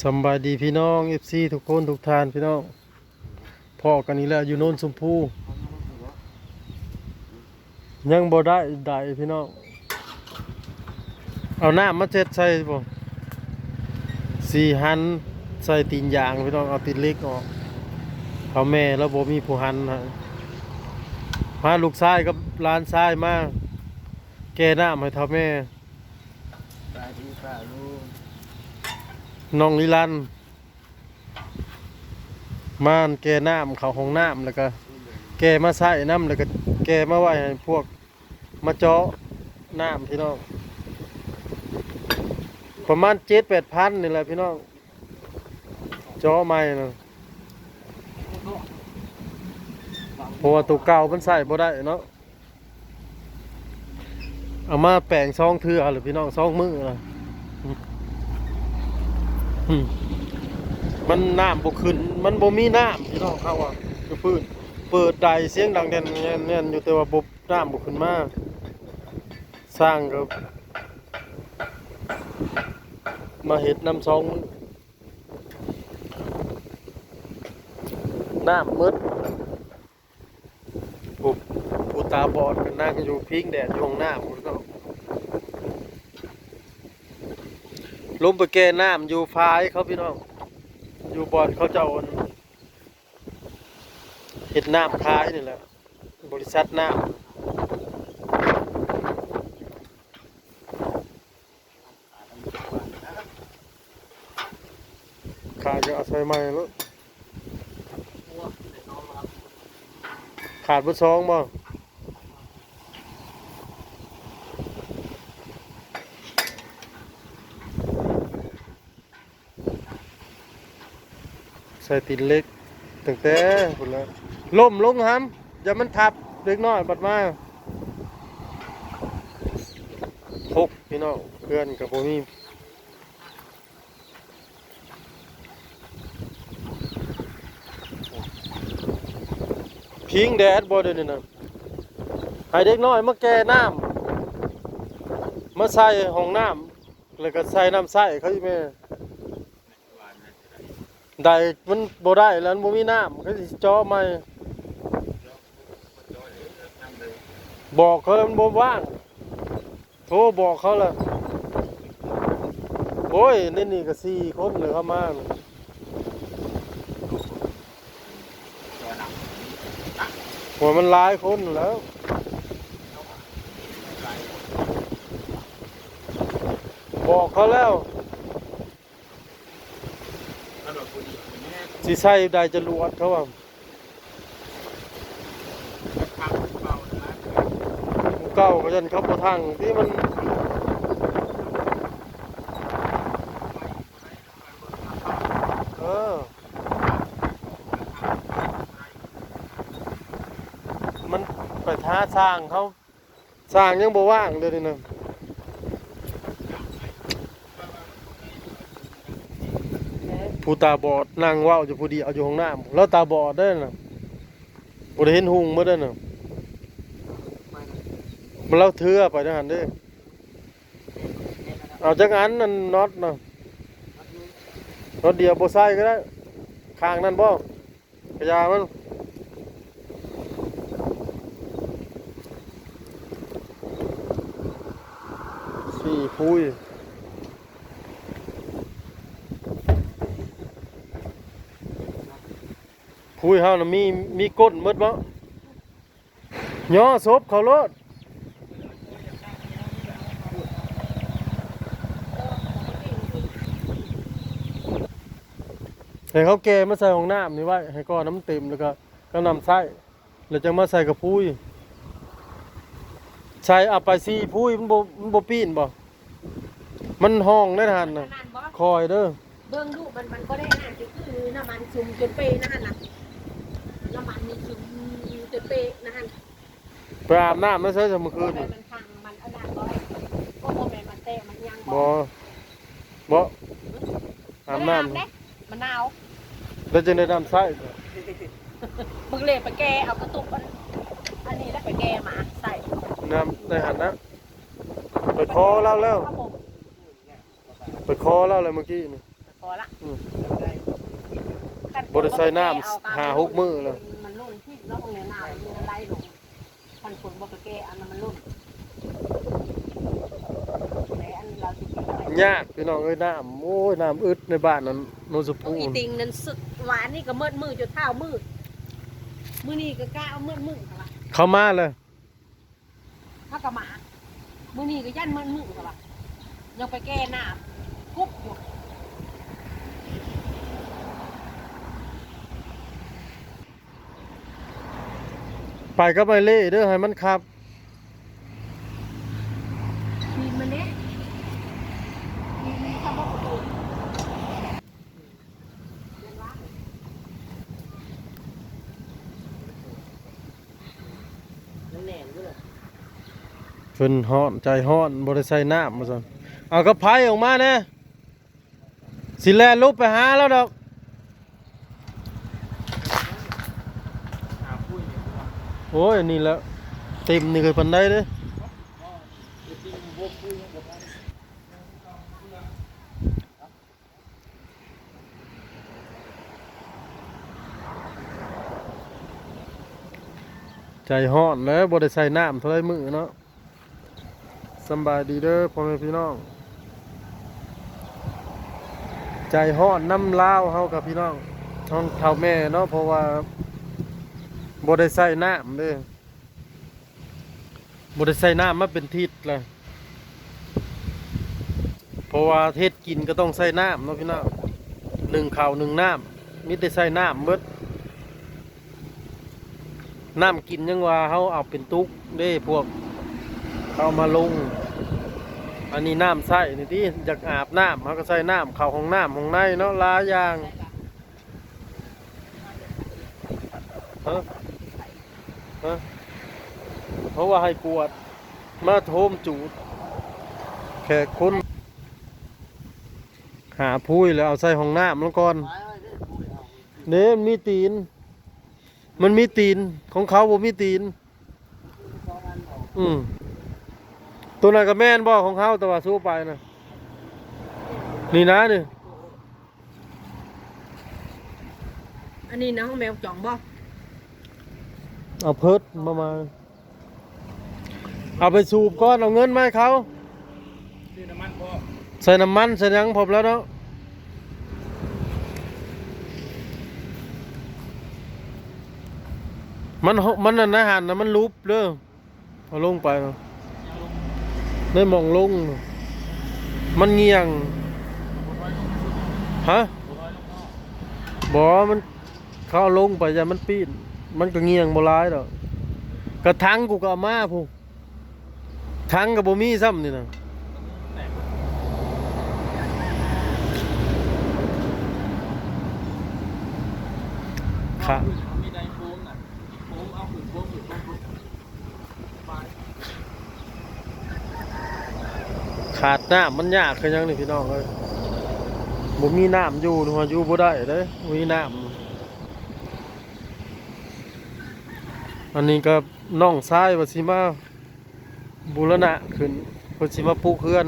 ສຳບາຍດີພີ່ນ້ອງ ເອັຟຊີ ທຸກຄົນທຸກທ່ານພີ່ນ້ອງ ພໍ້ກັນອີກແລ້ວຢູ່ໂນນຊົມພູ ຍັງບໍ່ໄດ້ໃດພີ່ນ້ອງ ເອົານ້ຳມາເຊັດໃສ່ບໍ່ ຊິຫັນໃສ່ຕີນຢາງພີ່ນ້ອງ ເອົາຕີນເຫຼັກອອກ ເຖົ້າແມ່ລາວບໍ່ມີຜູ້ຫັນໃຫ້ ພາລູກຊາຍກັບຫຼານຊາຍມາແກ່ນ້ຳໃຫ້ເຖົ້າແມ່ ສະບາຍດີປ້າລຸງ ນ້ອງນິລັນ ມາແກ່ນ້ຳເຂົ້າຫ້ອງນ້ຳ ແລ້ວກະແກ່ມາໃຊ້ນຳ ແລ້ວກະແກ່ມາໄວ້ໃຫ້ພວກມາເຈາະນ້ຳພີ່ນ້ອງ ປະມານເຈັດແປດພັນນີ້ແຫຼະພີ່ນ້ອງ ເຈາະໃໝ່ນະ ເພາະວ່າໂຕເກົ່າມັນໃຊ້ບໍ່ໄດ້ເນາະ. ເອົາມາແປງສອງເທື່ອແລ້ວພີ່ນ້ອງ ສອງມື້ແລ້ວ ອືມ ມັນນ້ຳບໍ່ຂຶ້ນ ມັນບໍ່ມີນ້ຳພີ່ນ້ອງ ເຮົາວ່າຄືພື້ນ ເປີດໄດສຽງດັງແດ່ນແດ່ນແດ່ນຢູ່ ແຕ່ວ່າບໍ່ ນ້ຳບໍ່ຂຶ້ນມາ ຊ່າງກໍມາເຮັດນຳສອງມື້ ນ້ຳໝົດ. ຜູ້ ຜູ້ຕາບອດກໍນັ່ງຢູ່ພິງແດດຢູ່ຫ້ອງນ້ຳພຸ້ນເນາະ ລົງໄປແກ່ນ້ຳຢູ່ຝາຍເຂົາພີ່ນ້ອງ ຢູ່ບ່ອນເຂົາເຈົ້າອັນເຮັດນ້ຳຂາຍນີ້ແຫຼະ ບໍລິສັດນ້ຳ. ຂາດກໍເອົາໃສ່ໃໝ່ໂລດ ຂາດເບິດສອງບໍ່? ໃສ່ຕີນເຫຼັກຕັ້ງແຕ່ພຸ້ນແຫຼະ ລົ້ມລົງຫຳ ຢ່າມັນທັບເດັກນ້ອຍບັດມາ ຫົກ ພີ່ນ້ອງ ເພື່ອນກໍບໍ່ມີ ພິງແດດບໍ່ ດຽວນີ້ນະ ໃຫ້ເດັກນ້ອຍມາແກ່ນ້ຳ ມາໃສ່ຫ້ອງນ້ຳ ແລ້ວກໍໃສ່ນ້ຳໃຊ້ເຂົາອີກແມ່ ໄດ້ມັນບໍ່ໄດ້ແລ້ວ ມັນບໍ່ມີນ້ຳ ເຂົາຊິເຈາະໃໝ່ ບອກເຂົາແລ້ວ ມັນບໍ່ວ່າງ ໂທບອກເຂົາແລ້ວ ໂອ້ຍ ໃນນີ້ກໍສີ່ຄົນເລີຍເຂົ້າມາ ໂອ້ຍ ມັນຫຼາຍຄົນແລ້ວ ບອກເຂົາແລ້ວ ຊິໃສ່ໄດ້ຈະຫຼວດເຂົາວ່າ ເກົ່າກໍຢ້ານເຂົາບໍ່ທັງທີ່ມັນ ເອີ ມັນໄປທ້າຊ່າງເຂົາ ຊ່າງຍັງບໍ່ວ່າງເດ້ນີ້ນະ ຜູ້ຕາບອດນັ່ງເວົ້າຢູ່ຜູ້ດຽວຢູ່ຫ້ອງນ້ຳ ລາວຕາບອດເດ້ນະ ບໍ່ໄດ້ເຫັນຮຸ່ງໝົດເດ້ນະ ມັນລາວເຖືອໄປທາງຫັ້ນເດ້ ເອົາຈັກອັນ ອັນນັອດນະ ນັອດດຽວບໍ່ໃສ່ກໍໄດ້ ຂ້າງນັ້ນບໍ່? ກະຢາມັນ ສີ່ພຸ້ຍ ພຸ້ຍເຮົານະມີ ມີກົ້ນໝົດບໍ່? ຍໍສົບເຂົາໂລດ ໃຫ້ເຂົາແກ່ມາໃສ່ຫ້ອງນ້ຳນີ້ໄວ້ ໃຫ້ກ້ອນນ້ຳເຕັມ ແລ້ວກໍ ກໍນ້ຳໃຊ້ ແລ້ວຈັ່ງມາໃສ່ກະພຸ້ຍ ໃສ່ເອົາໄປສີ່ພຸ້ຍ ມັນບໍ່ ມັນບໍ່ປີ້ນບໍ່? ມັນຫ້ອງໄດ້ຫັ້ນນະ ອັນນັ້ນບໍ່? ຄ່ອຍເດີ ເບິ່ງດູ ມັນ ມັນບໍ່ໄດ້ອັນນັ້ນ ຄືນ້ຳມັນຊຸມຈົນເປະນັ້ນນະ ນ້ຳມັນນີ້ຊຸມຈົນເປະນັ້ນ ໄປອາບນ້ຳມາໃສ່ຊະມື້ຄືນ ມັນທັງ ມັນອັນນັ້ນບໍ່ ບໍ່ແມ່ນມັນແຕກມັນຫຍັງບໍ່? ບໍ່ ບໍ່ ອາບນ້ຳ ບໍ່ໄດ້ອາບເດ້ ມັນໜາວ ແລ້ວຈັ່ງໄດ້ນ້ຳໃຊ້ ເບິ່ງເລໄປແກ່ເອົາກະຕຸກອັນ ອັນນີ້ແຫຼະໄປແກ່ມາໃສ່ ນ້ຳໃນຫັ້ນນະ ໄປຂໍລາວແລ້ວ ໄປຂໍລາວແລ້ວມື້ກີ້ນີ້ ຂໍ ບໍ່ລະ ອືມ ຄັນຝົນບໍ່ໄດ້ໃສ່ນ້ຳ ບໍ່ໄປແກ່ເອົາ ຫ້າຫົກມື້ແລ້ວ ມັນລົ້ນທີ່ເນາະ ໃນນ້ຳມັນໄຫຼລົງ ຄັນຝົນບໍ່ໄປແກ່ເອົາ ນ້ຳມັນລົ້ນ ແລະອັນລາວຊິກິນໄດ້ຍາກ ພີ່ນ້ອງເອີຍ ນ້ຳ ໂອ້ຍ ນ້ຳອຶດໃນບ້ານນັ້ນ ໂນນສະພູ ອີຕິງນັ້ນ ວານນີ້ກໍໝົດມື້ຈົນເຊົ້າມືດ ມື້ນີ້ກໍກະເອົາໝົດມື້ ເຂົາມາເລີຍ ເຮົາກໍມາ ມື້ນີ້ກໍຢ້ານມັນມືດວ່າ ຍັງໄປແກ່ນ້ຳກຸບຢູ່ ໄປກັບໄອ້ເລ່ເດີ້ ໃຫ້ມັນຂັບ ຂີ່ມັນເດ້ ຂີ່ມັນຂັບບໍ່ໄປ. ມັນແໜ້ນຢູ່ລະ ເພິ່ນຮ້ອນ ໃຈຮ້ອນ ບໍ່ໄດ້ໃສ່ນ້ຳວ່າຊັ້ນ ເອົາກະໄພອອກມາແດ່ ຊິແລ່ນລົງໄປຫາລາວດອກ ໂອ້ຍ ອັນນີ້ແຫຼະ ເຕັມນີ້ກໍປານໃດເດ້. ໃຈຮ້ອນແຫຼະ ບໍ່ໄດ້ໃສ່ນ້ຳເທົ່າໃດມື້ເນາະ. ສຳບາຍດີເດີ້ພໍ່ແມ່ພີ່ນ້ອງ ໃຈຮ້ອນນຳລາວເຮົາກັບພີ່ນ້ອງ ຂອງເຖົ້າແມ່ເນາະ ເພາະວ່າບໍ່ໄດ້ໃສ່ນ້ຳເດ້. ບໍ່ໄດ້ໃສ່ນ້ຳມາເປັນທິດແລ້ວ ເພາະວ່າເຮັດກິນກໍຕ້ອງໃສ່ນ້ຳເນາະພີ່ນ້ອງ ໜຶ້ງເຂົ້າໜຶ້ງນ້ຳ ມີແຕ່ໃສ່ນ້ຳເບິດ ນ້ຳກິນຍັງວ່າເຮົາເອົາເປັນຕຸກເດ້ ພວກເຂົາເອົາມາລົງ ອັນນີ້ນ້ຳໃຊ້ນີ້ຕິ ຢາກອາບນ້ຳ ເຮົາກໍໃສ່ນ້ຳເຂົ້າຫ້ອງນ້ຳຫ້ອງໃນເນາະ ຫຼາຍຢ່າງ. ຮະ ຮະ ເພາະວ່າໃຫ້ກວດ ມາໂທມຈູດແຂກຄົນ ຫາພຸ້ຍແລ້ວເອົາໃສ່ຫ້ອງນ້ຳລະກ່ອນ ເດ້ ມັນມີຕີນ ມັນມີຕີນ ຂອງເຂົາບໍ່ມີຕີນ. ອືມ ໂຕນັ້ນກໍແມ່ນບໍ່ຂອງເຮົາ ແຕ່ວ່າສູ້ໄປນະ ນີ້ນະນີ້ ອັນນີ້ນະຂອງແມວຈ່ອງບໍ່ ເອົາເພີດມາ ມາ ເອົາໄປສູບກ່ອນ ເອົາເງິນມາໃຫ້ເຂົາ ຊື້ນ້ຳມັນພ້ອມ ໃສ່ນ້ຳມັນໃສ່ຫຍັງພ້ອມແລ້ວເນາະ ມັນ ມັນອັນນັ້ນຫັ້ນນະ ມັນຫຼຸບເດີ ເອົາລົງໄປນະ ໃນໝ່ອງລົງ ມັນງ່ຽງ ຮະ ບໍ່ ມັນ ເຂົາເອົາລົງໄປ ຢ້ານມັນປີ້ນ ມັນກໍງ່ຽງບໍ່ຫຼາຍດອກ ກະຖັງກູກໍເອົາມາພຸ້ນ ຖັງກໍບໍ່ມີຊ້ຳນີ້ນະ ຂະ ຂາດນ້ຳມັນຍາກຄືຫຍັງນີ້ພີ່ນ້ອງເອີຍ ບໍ່ມີນ້ຳຢູ່ ຢູ່ບໍ່ໄດ້ເດ້ ບໍ່ມີນ້ຳ ອັນນີ້ກໍນ້ອງຊາຍວ່າຊິມາ ບູລະນະຂຶ້ນ ເພິ່ນຊິມາປຸກເຮືອນ